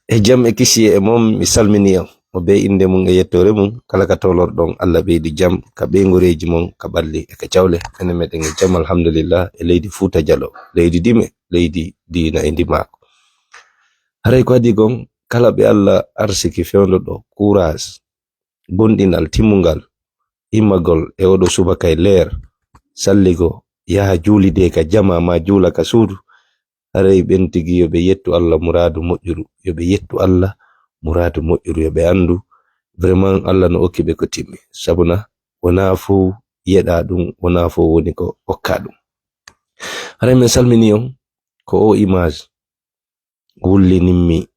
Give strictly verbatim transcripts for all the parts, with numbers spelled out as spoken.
E jam e kisiye e mom, mi salmini on. Mo be innde mum e yettoore mum, kala ka tolorɗon, Allah ɓeydu jam ka ɓeyngureeji mon, ka ɓalli e ka jawle. Enen meɗen e jam, alhamdulillah, e leydi Fuuta Jaloo, leydi dime, leydi diina e ndimaaku. Haray ko adii kon, kala ɓe Allah arsiki fewndo ɗo, courage, gomɗinal, timmungal, immagol e oɗo subaka e leer, salligo, yaha juulidee ka jamaa maa juula ka suudu, haray ɓen tigi yo ɓe yettu Allah muraadu moƴƴuru, yo ɓe yettu Allah muraadu moƴƴuru, yo ɓe anndu vraiment Allah no okki ɓe ko timmi. Sabuna wonaa fow yeɗaa ɗum, wonaa fow woni ko okkaa ɗum. Haray min salmini on, ko o image wullinimmi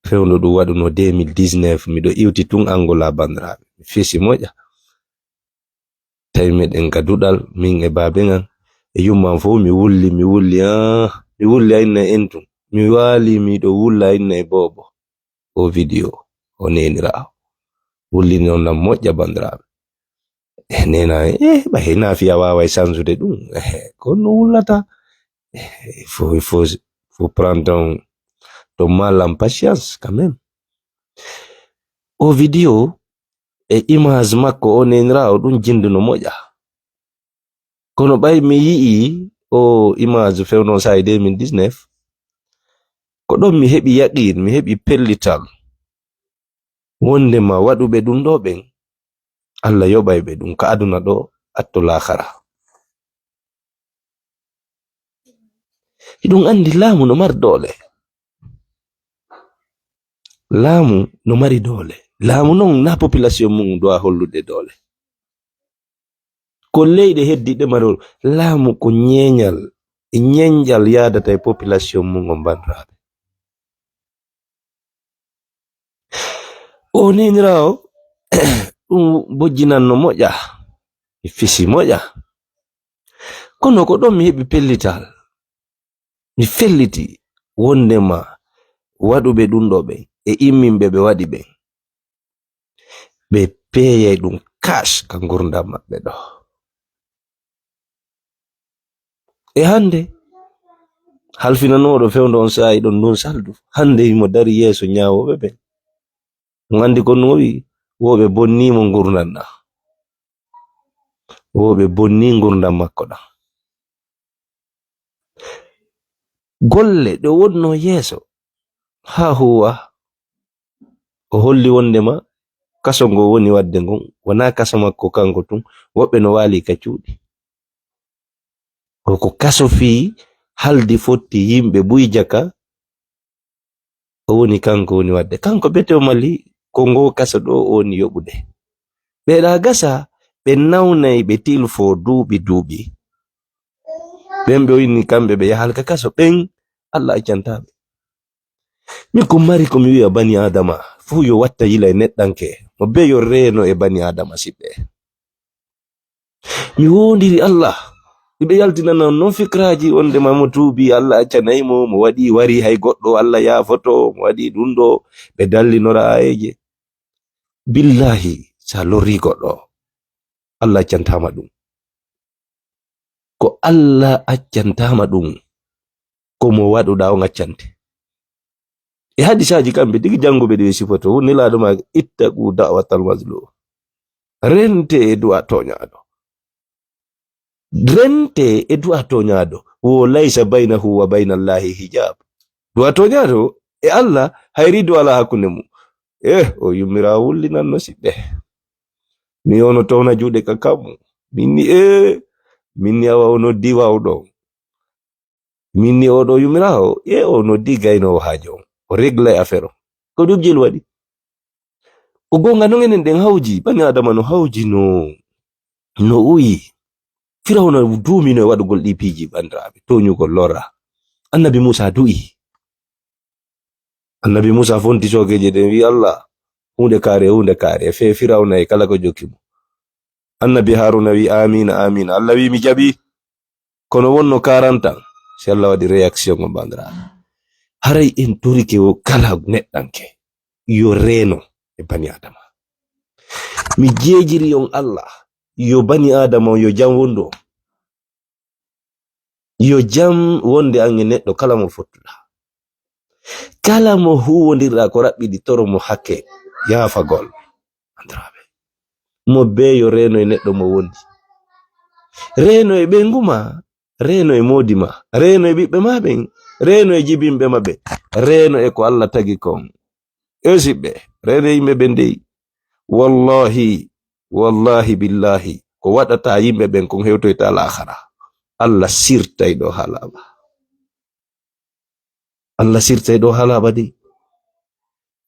fewndo ɗum waɗuno deux mille dix-neuf, miɗo iwti tun Angola, bandiraaɓe. Mi fesi moƴƴa. Tawi meɗen ka duɗal, min e baaben an, e yumma an fow, mi wulli, mi wulli, ah, mi wulli a inna e entun. Mi waali, miɗo wulla a inna e boobo. O video, o neeniraawo. Wullini on lan moƴƴa, bandiraaɓe. E neena, eh, ɓay hena fiya waaway sansude ɗum. Eh, ko no wullata. Eh, il faut, il faut, faut prendre ton, ton mal en patience quand même. O video e image makko o neeniraawo ɗum jindu no moƴƴa. Kono ɓay mi yi'i o image fewndo saa'i deux mille dix-neuf, ko ɗon mi heɓi yaqiin, mi heɓi pellital. Wondema waɗuɓe ɗum ɗo ɓen, Allah yoɓay ɓe ɗum ka aduna ɗo, atto laakhara. Hiɗum anndi laamu no mari doole. Laamu no mari doole. Laamu non na population mum ɗo a hollude doole. Ko leyɗe heddiɗe marol. Laamu ko ñeeñal. E ñeeñal yaadata e population mum on, bandiraaɓe. O neeniraawo, ɗum bojjinanno moƴƴa. Mi fisi moƴƴa. Kono ko ɗon mi heɓi pellital. Mi felliti wondema waɗuɓe ɗum ɗo ɓen e imminɓe ɓe waɗi ɓen, ɓe peeyay ɗum cash ka ngurdam maɓɓe ɗo. E hannde, halfinanooɗo fewndo on saa'i ɗon ndun saldu, hannde himo dari yeeso ñaawooɓe ɓen. On anndi ko no o wi'i, wo ɓe bonnii mo ngurdam ɗam. Wo ɓe bonnii ngurdam makko ɗam. Golle ɗe wonnoo yeeso, haa huuwa, o holli wondema kaso ngo woni waɗde ngon, wonaa kaso makko kanko tun, woɓɓe no waali ka cuuɗi. Ko, ko kaso fii haldi fotti yimɓe buy jaka, o woni kanko woni waɗde. Kanko Beto Mali, ko ngo kaso ɗo o woni yoɓude. Ɓeeɗa gasa, ɓe nawnay, ɓe tilfo duuɓi duuɓi. Ɓen ɓe o inni kamɓe ɓe yahal ka kaso, ɓen Allah accantaa ɓe. Min ko mari ko mi wi'a bani Adama, fuu yo watta yila e neɗɗanke, mo be yo reeno e bani Adama siɓɓe. Mi woondiri Allah. Iɓe yaltinana on non fikraaji wondema mo tuubi, Allah accanay mo, mo waɗi wari hay goɗɗo, Allah yaafoto, mo waɗi ɗum ɗo, ɓe dallinora aayeeje. Billahi, sa lorri goɗɗo, Allah accantaama ɗum. Ko Allah accantaama ɗum, ko mo waɗuɗaa on accante. E hadisaaji kamɓe tigi jannguɓe ɗi e sifoto, woni Nelaaɗo ma, "Ittaqu da'watal mazlum." Rente e du'a tooñaaɗo. Rente e du'a tooñaaɗo. Wo laysa baynahu wa baynallahi hijab. Du'a tooñaaɗo e Allah, hay rido alaa hakkunde mum. Eh, o yummiraawo wullinanno siɓɓe. Mi ono towna juuɗe ka kammu. Minni, eh, minni awa o noddi wawɗo. Min ni oɗo yumiraawo, e o noddi gaynoowo haajo on. O reglay affaire on. Ko ɗum jel waɗi. Ko goonga non enen ɗen hawji, bani Adama no hawji no, no uyi. Firawna duumino e waɗugol ɗi piiji, bandiraaɓe, tooñugol lora. Annabi Muusa du'i. Annabi Muusa fonti soogeeje ɗen, wi Allah, huunde kaare, huunde kaare, e fee Firawna e kala ko jokki mo. Annabi Haaruna wi, "Aamiin, aamiin." Allah wi, "Mi jaɓi." Kono wonno quarante ans, si Allah waɗi réaction on, bandiraaɓe. Haray en torike o kala neɗɗanke, yo reeno e bani Adama. Mi jeejiri on Allah, yo bani Adama on, yo jam wondu on. Yo jam wonde an e neɗɗo kala mo fottuɗaa. Kala mo huwondirɗa ko raɓɓiɗi, toro mo hakke yaafagol. Andiraaɓe, mo beyo reeno e neɗɗo mo wondi. Reeno e ɓeyngu ma, reeno e moodi ma, reeno e ɓiɓɓe ma ɓen, reeno e jibinɓe ma ɓe, reeno e ko Allah tagi kon. E siɓɓe, reeno e yimɓe ɓen dey. Wallahi, wallahi billahi, ko waɗata yimɓe ɓen kon hewtoyta laakhara. Allah sirtay ɗo haalaba. Allah sirtay ɗo haalaba dey.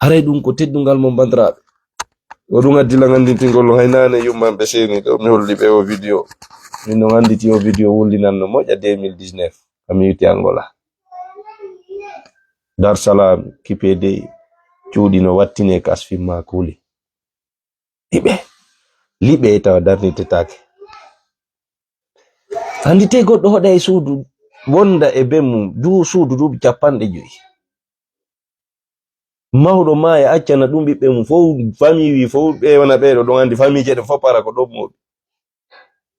Haray ɗum ko teddungal mon, bandiraaɓe. O ɗum addi lan anndintingol on, hay naane yummanɓe seeni ɗo mi holli ɓe o video. Min non annditi o video wullinanno moƴƴa deux mille dix-neuf. Ami yuti Angola. Dar Salaam, Kipede, cuuɗi no wattine kas fimma kuuli. Liɓe. Liɓe tawa darnitetaake. Anndi te goɗɗo hoɗa e suudu, wonda e ben mum, du suudu duuɓi capanɗe joyi. Mawɗo maaya accana ɗum ɓiɓɓe mum fof, famille wi fof, ɓe wona ɓeeɗo ɗon anndi famille je ɗe fof para ko ɗon mooɓi.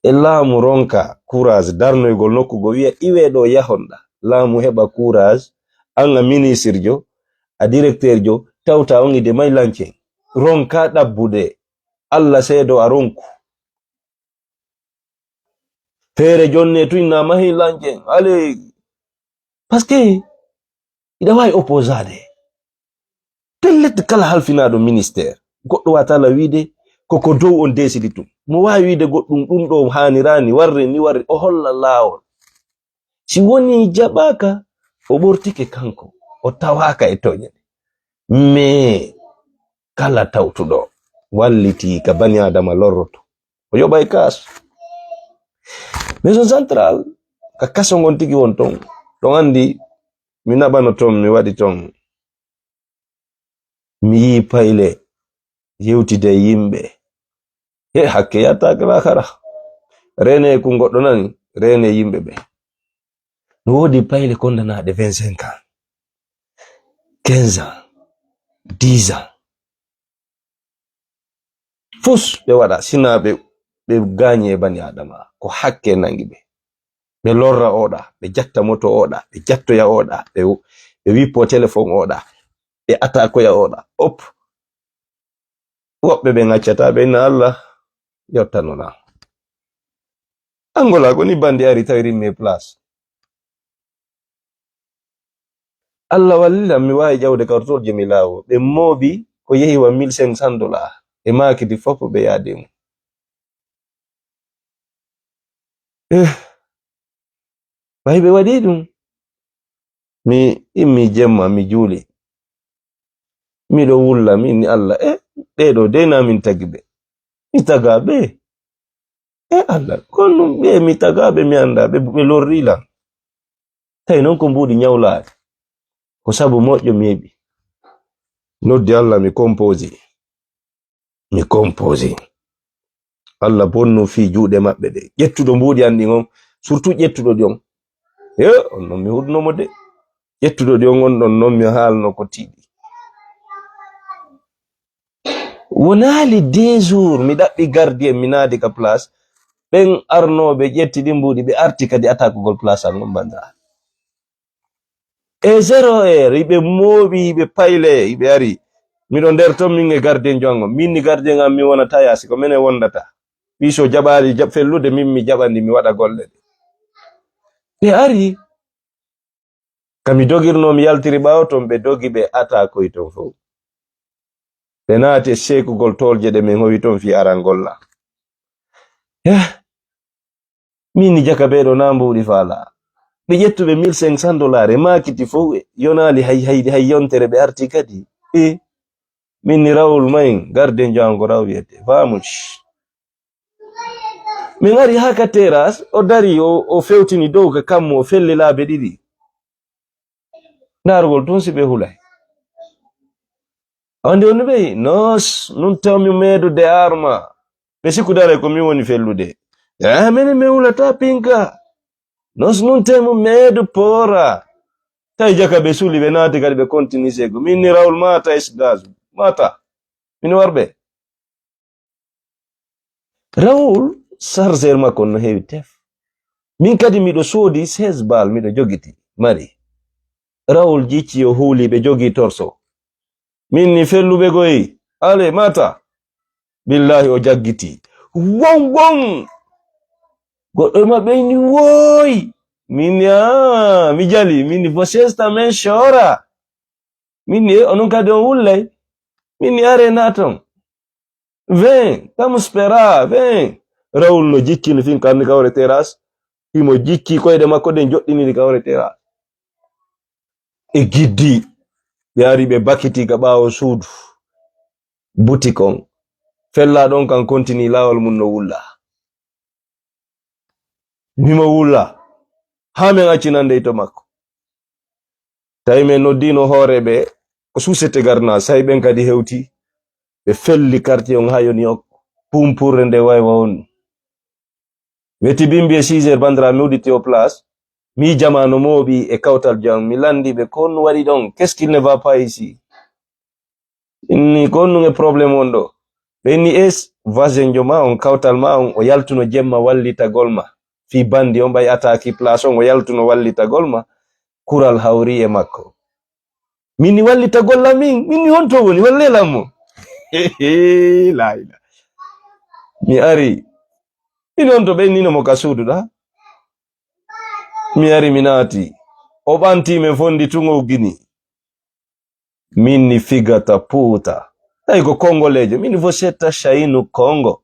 E laamu ronka courage darnoygol nokku go wiya iwe ɗo yahonɗa. Laamu heɓa courage, an a ministre jo, a directeur jo, tawta on ide may lancen. Ronka ɗabbude, Allah seedo a ronku. Feere jonne tun na mahi lancen. Allez, parce que iɗa waawi opposade. Pellet kala halfinaaɗo ministère, goɗɗo waata la wiide koko dow on desidi tun. Mo waawi wiide goɗɗum ɗum ɗo haaniraani, warre ni warre, o holla laawol. Si woni jaɓaaka, o ɓortike kanko, o tawaaka e tooñe. Mais kala tawtuɗo walliti ka bani Adama lorroto, o yoɓay kaas. Maison centrale, ka kaso ngon tigi won ton. Ɗon anndi, mi naɓano ton, mi waɗi ton. Mi yii payle, yewtide e yimɓe. He, hakke yattaake laakara. Reene e kun goɗɗo nani, reene e yimɓe ɓe. No woodi payle kondanaaɗe vingt-cinq ans, quinze ans, dix ans. Fus ɓe waɗa, sina ɓe, ɓe gaañi e bani Adama, ko hakke nangi ɓe. Ɓe lorra oɗa, ɓe jatta moto oɗa, ɓe jattoya oɗa, ɓe, ɓe wippo telefon oɗa, ɓe atakoya oɗa. Op. Woɓɓe ɓe ŋaccata, ɓe inna Allah yottanona. Angola ko ni bandi ari tawi rimme place. Allah wallilam mi waawi ƴawde kartolje mi laawo. Ɓe mooɓi ko yehi wa mille cinq cents dollars. E maakidi fof ɓe yaade mum. Eh, ɓay ɓe waɗi ɗum. Mi immi jemma, mi juuli. Miɗo wulla, mi inni Allah, e ɓeeɗo dey na min tagi ɓe. Mi taga ɓe. E Allah, kono ɓe mi taga ɓe, mi annda ɓe, ɓe lorri lan. Tawi noon ko mbuuɗi ñawlaari. Ko sabu moƴƴo mi heɓi. Noddi Allah, mi composi. Mi composi. Allah bonnu fii juuɗe maɓɓe ɗe. Ƴettuɗo mbuuɗi an ɗin on, surtout ƴettuɗo ɗi on. He, on noon mi huɗno mo de. Ƴettuɗo ɗi on, on ɗon noon mi haalno ko tiiɗi. Wonaali deux jours, mi ɗaɓɓi gardien, mi naadi ka place. Ɓen arnooɓe ƴetti ɗin mbuuɗi, ɓe arti kadi atakugol place an on, banndiraaɓe. E zéro heure, iɓe mooɓi, iɓe payle, iɓe ari. Miɗo nder ton, min e gardien jo an on. Min ni gardien an, mi wonata yaasi, ko menen wondata. Ɓii so jaɓaali jaɓ-, fellude, min mi jaɓandi, mi waɗa golle ɗe. Ɓe ari. Ka mi dogirnoo, mi yaltiri ɓaawo ton, ɓe dogi, ɓe ata koy ton fow. Ɓe naati e seekugol toolje ɗe min howi ton fii arangol lan. Yah! Min ni jaka ɓeeɗo naa mbuuɗi faala. Ɓe ƴettuɓe mille cinq cents dollars e maakiti fow e yonaali hay, hay, hay yontere ɓe arti kadi. E min ni Raoul Mayin, gardien jo an ko Raw wiyete. Faamuji. Min ari haa ka terrasse, o dari, o, o fewtini dow ka kammu, o felli laabi ɗiɗi. Ndaarugol tun si ɓe hulay. Andi on ɓe, nos, nun tawmi meedude arma. Ɓe sikkudaray ko min woni fellude. Eh, menen mi hulata pinka. Nos nun temu meedu poora. Tawi jaka ɓe suli, ɓe naati kadi ɓe continue segu. Min ni Raoul mata es gaz. Mata. Min warɓe. Raoul, chargeur makko no heewi tef. Min kadi miɗo soodi seize bal, miɗo jogiti, mari. Rawol jicci o huuli ɓe jogii torso. Min ni felluɓe goyi. Ale mata. Billahi o jaggiti. Won won. Goɗɗo e maɓɓe ni woy. Min ni ah, mi jali. Min ni vocês também chora. Min ni eh, onon kadi on wullay. Min ni are naton. Vem, vamos esperar, vem. Rawol no jiccini fin karni kawre terrasse. Himo jicci koyɗe makko ɗen joɗɗiniri kawre terrasse. E giddi. Ɓe ari ɓe bakiti ka ɓaawo suudu. Butik on. Fella ɗon kan kontini laawol mum no wulla. Himo wulla. Haa men accinande to makko. Tawi men noddino hooreɓe ko société garna, sai ɓen kadi hewti. Ɓe felli quartier on haa yoni o pumpurre nde waywa on. Weti bimbi e six heures bandira mi udditi o place. Mi jama no mooɓi e kawtal jam. Mi landi ɓe ko on waɗi ɗon. Qu'est-ce qu'il ne va pas ici? Inni ko on ɗum e problème on ɗo. Ɓe inni es voisin jo ma on kawtal ma on o yaltuno jemma wallitagol ma. Fi bandi on ɓay attaque place on o yaltuno wallitagol ma. Kural hawri e makko. Min ni wallitagol lam min, min ni honto woni, hollelam mo. La ila. Mi ari. Min honto ɓe innino mo ka suudu ɗa. Mi ari mi naati. O ɓanti men fondi tun o gini. Min ni figata puuta. Tawi ko kongoleejo. Min ni vosetta shayinu kongo.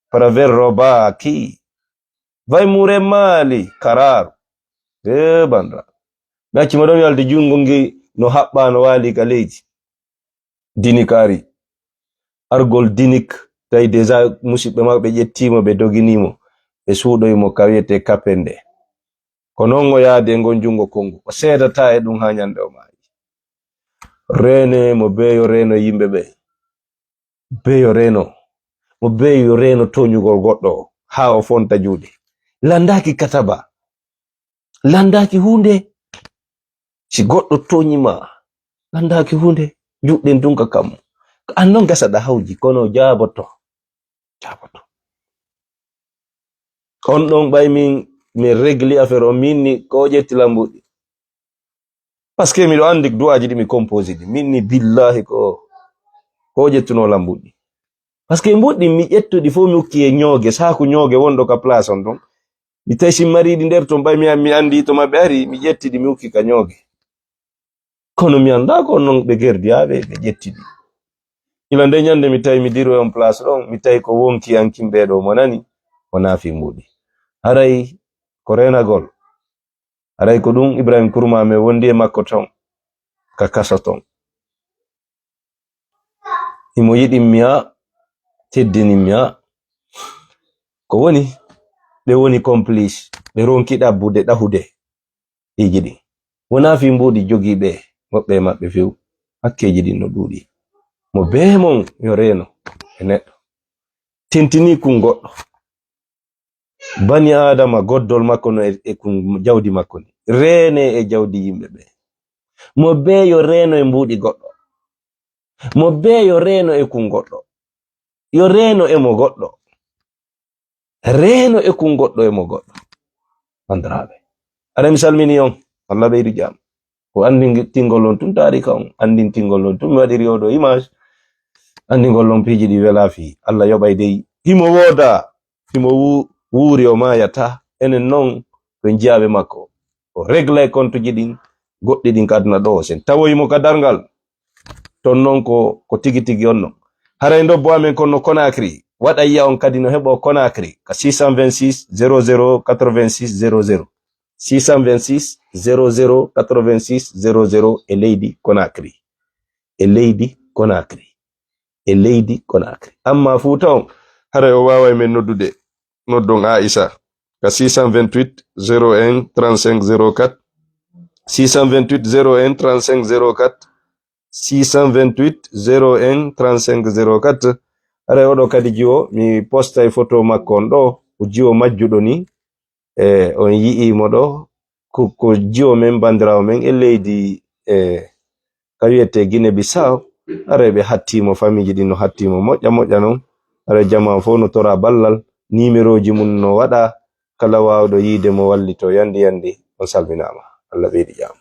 Para ver roba aki. Vai mure mali. Kararu. E bandra. Mi acci mo ɗon yalde junngo ngi no haɓɓa no waali ka leydi. Dini kaari. Argol dinik tawi deja musidɓe maɓɓe ƴettiimo ɓe doginiimo ɓe suuɗoymo ka wiyetee kapende. Ko noon o yaadi e ngon junngo konngu. O seedataa e ɗum haa ñande o maayi. Reene mo beeyo reeno yimɓe ɓe. Beeyo reeno. Mo beeyo reeno tooñugol goɗɗo haa o fonta juuɗe. Landaaki kataba. Landaaki huunde. Si goɗɗo tooñi ma, landaaki huunde. Juuɗen tun ka kammu. Ko an noon gasaɗa hawji, kono jaaboto. Jaaboto. On ɗon ɓay min, min régli affaire on, min ni ko o ƴetti lambuɗi. Parce que miɗo anndi du'aaji ɗi mi composé ɗi. Min ni billahi ko, ko o ƴettuno lambuɗi. Parce que mbuɗɗi mi ƴettuɗi fof mi ukki e ñooge, saaku ñooge wonɗo ka place on ɗon. Mi tawi si mariɗi nder ton ɓay mi, mi anndi to maɓɓe ari, mi ƴetti ɗi mi ukki ka ñooge. Kono mi anndaa ko noon ɓe gerdi haa ɓe, ɓe ƴetti ɗi. Ila nde ñande mi tawi mi diroy on place ɗon, mi tawi ko wonki an kimɓe ɗo mo nani, o naafi mbuɗi. Haray ko reenagol. Haray ko ɗum Ibrahim Kurma men wondi e makko ton, ka kaso ton. Himo yiɗi miya, teddini miya. Ko woni, ɓe woni complice, ɓe ronki ɗabbude, ɗahude. Piiji ɗin. Wonaa fii mbuuɗi jogiiɓe woɓɓe e maɓɓe few. Hakkeeji ɗin no ɗuuɗi. Mo bee mon yo reeno e neɗɗo. Tintinii kun goɗɗo. Bani Aadama goddol makko no e, e kun jawdi makko ni. Reenee e jawdi yimɓe ɓe. Mo bee yo reeno e mbuuɗi goɗɗo. Mo bee yo reeno e kun goɗɗo. Yo reeno e mo goɗɗo. Reeno e kun goɗɗo e mo goɗɗo. Banndiraaɓe, aɗa mi salmini on. Allah ɓeydu jam. Ko anndintingol on tun taarika on. Anndintingol on tun mi waɗiri oɗo image. Anndingol on piiji ɗi welaa fii. Allah yoɓay dey. Himo wooda. Himo wu-, wuuri o maayataa. Enen non ko en jiyaaɓe makko. O reglay kontuji ɗin, goɗɗi ɗin ka aduna ɗo. Sen tawoyi mo ka darngal. Ton non ko, ko tigi tigi on non. Haray ndobbo amen kon no Conakry. Waɗa yiya on kadi no heɓo Conakry. Ka six cent vingt-six zéro zéro quatre-vingt-six zéro zéro. Six cent vingt-six zéro zéro quatre-vingt-six zéro zéro e leydi Conakry. E leydi Conakry. E leydi Conakry. Amma Fuuta on, haray o waaway men noddude. Noddon Aisa ka six cent vingt-huit zéro un trente-cinq zéro quatre, six cent vingt-huit zéro un trente-cinq zéro quatre, six cent vingt-huit zéro un trente-cinq zéro quatre. Haray oɗo kadi jiwo, mi postay photo makko on ɗo, o jiwo majjuɗo ni. E, on yi'i mo ɗo, ko, ko jiwo men, banndiraawo men e leydi, e, ka wiyetee Guinée Bissau. Haray ɓe hattii mo, famiiji ɗin no hattii mo moƴƴa moƴƴa non. Haray jamaa fof no tora ballal, nimerooji mum no waɗa, kala waawɗo yiide mo wallito, yandi yandi, on salminaama. Allah ɓeydi jam.